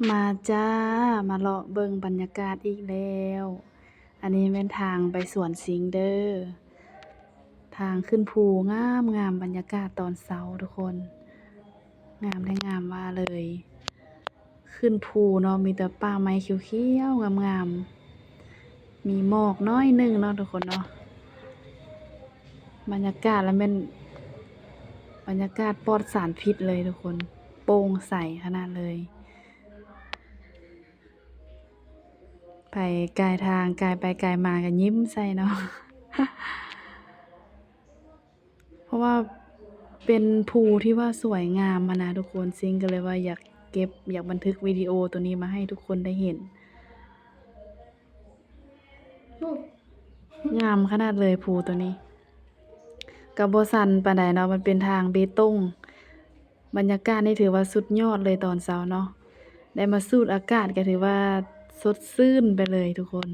ມາຈ້າ ມາເລາະເບິ່ງບັນຍາກາດອີກແລ້ວ. ອັນນີ້ແມ່ນທາງໄປສວນຊິງເດີ. ທາງຂຶ້ນພູງາມໆ ບັນຍາກາດຕອນເຊົ້າທຸກຄົນ ງາມແທ້ງາມວ່າເລີຍ. ຂຶ້ນພູເນາະ ມີແຕ່ປ່າໄມ້ຂຽວໆ ງາມໆ ມີໝອກໜ້ອຍໜຶ່ງເນາະທຸກຄົນເນາະ. ບັນຍາກາດລະແມ່ນບັນຍາກາດປອດສານພິດເລີຍທຸກຄົນ ໂປ່ງໃສຂະໜາດເລີຍ. ໃຜກາຍທາງ ກາຍໄປກາຍມາກະຍິ້ມໃສ່ເນາະ ເພາະວ່າເປັນພູທີ່ວ່າສວຍງາມຫັ້ນນະທຸກຄົນ. ຊິງກະເລີຍວ່າຢາກເກັບ ຢາກບັນທຶກວິດີໂອໂຕນີ້ມາໃຫ້ທຸກຄົນໄດ້ເຫັນ. ງາມຂະໜາດເລີຍພູໂຕນີ້. ກະບໍ່ຊັນປານໃດເນາະ ມັນເປັນທາງເບຕົງ. ບັນຍາກາດນີ້ຖືວ່າສຸດຍອດເລີຍຕອນເຊົ້າເນາະ ໄດ້ມາສູດອາກາດກະຖືວ່າສົດຊື່ນໄປເລີຍທຸກຄົນ.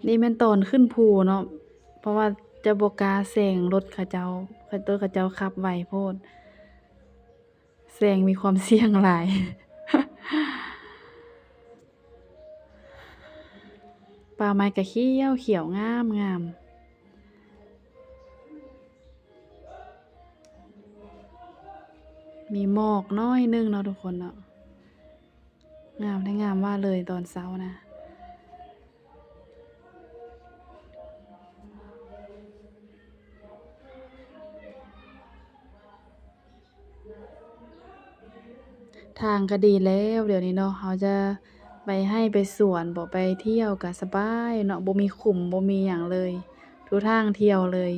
ນີ້ແມ່ນຕອນຂຶ້ນພູເນາະ ເພາະວ່າຈະບໍ່ກ້າແຊງລົດເຂົາເຈົ້າ ລົດເຂົາເຈົ້າຂັບໄວໂພດ. ແຊງມີຄວາມສ່ຽງຫຼາຍ. ປ່າໄມ້ກະຂຽວຂຽວ ງາມງາມ ມີໝອກໜ້ອຍໜຶ່ງເນາະທຸກຄົນເນາະ. ງາມແທ້ງາມວ່າເລີຍຕອນເຊົ້ານະ. ທາງກະດີແລ້ວດຽວນີ້ເນາະ ເຮົາຈະໄປໄຮ່ໄປສວນບໍ ໄປທ່ຽວກະສະບາຍເນາະ ບໍ່ມີຂຸມບໍ່ມີຫຍັງເລີຍ ທຸກທາງທ່ຽວເລີຍ.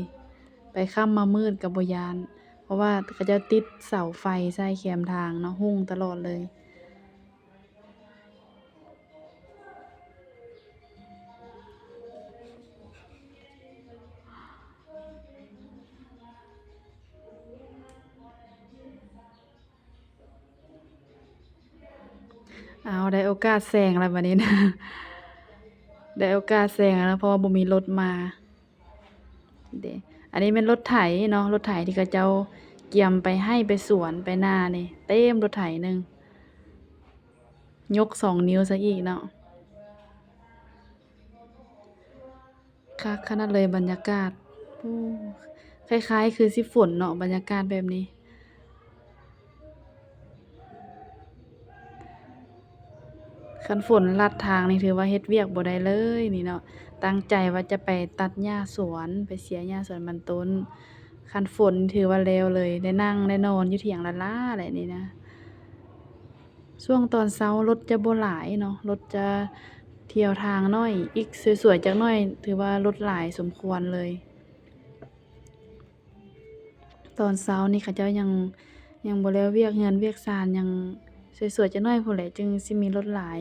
ໄປຄ່ຳມາມືດກະບໍ່ຢ້ານ ເພາະວ່າເຂົາເຈົ້າຕິດເສົາໄຟໃສ່ແຄມທາງເນາະ ຮຸ່ງຕະຫຼອດເລີຍ. ອ້າວ ໄດ້ໂອກາດແຊງແລ້ວບາດນີ້ນະ ໄດ້ໂອກາດແຊງແລ້ວ ເພາະວ່າບໍ່ມີລົດມາ. ເດ້ ອັນນີ້ແມ່ນລົດໄຖເນາະ ລົດໄຖທີ່ເຂົາເຈົ້າກຽມໄປໄຮ່ໄປສວນໄປນານີ້ ເຕັມລົດໄຖໜຶ່ງ ຍົກສອງນິ້ວຊະອີກເນາະ. ຄັກຂະໜາດເລີຍບັນຍາກາດ ໂອ້ ຄ້າຍໆຄືຊິຝົນເນາະ ບັນຍາກາດແບບນີ້. ຄັນຝົນລັດທາງນີ້ຖືວ່າເຮັດວຽກບໍ່ໄດ້ເລີຍນີ້ເນາະ ຕັ້ງໃຈວ່າຈະໄປຕັດຫຍ້າສວນ ໄປເສຍຫຍ້າສວນມັນຕົ້ນ. ຄັນຝົນຖືວ່າແລ້ວເລີຍ ໄດ້ນັ່ງໄດ້ນອນຢູ່ຖຽງລ້າໆແຫຼະນີ້ນະ. ຊ່ວງຕອນເຊົ້າລົດຈະບໍ່ຫຼາຍເນາະ ລົດຈະທ່ຽວທາງໜ້ອຍ ອີກສວຍໆຈັກໜ້ອຍຖືວ່າລົດຫຼາຍສົມຄວນເລີຍ. ຕອນເຊົ້ານີ້ເຂົາເຈົ້າຍັງ ຍັງບໍ່ແລ້ວວຽກເຮືອນວຽກຊານ ຍັງສວຍໆຈັກໜ້ອຍພຸ້ນແຫຼະ ຈຶ່ງຊິມີລົດຫຼາຍ.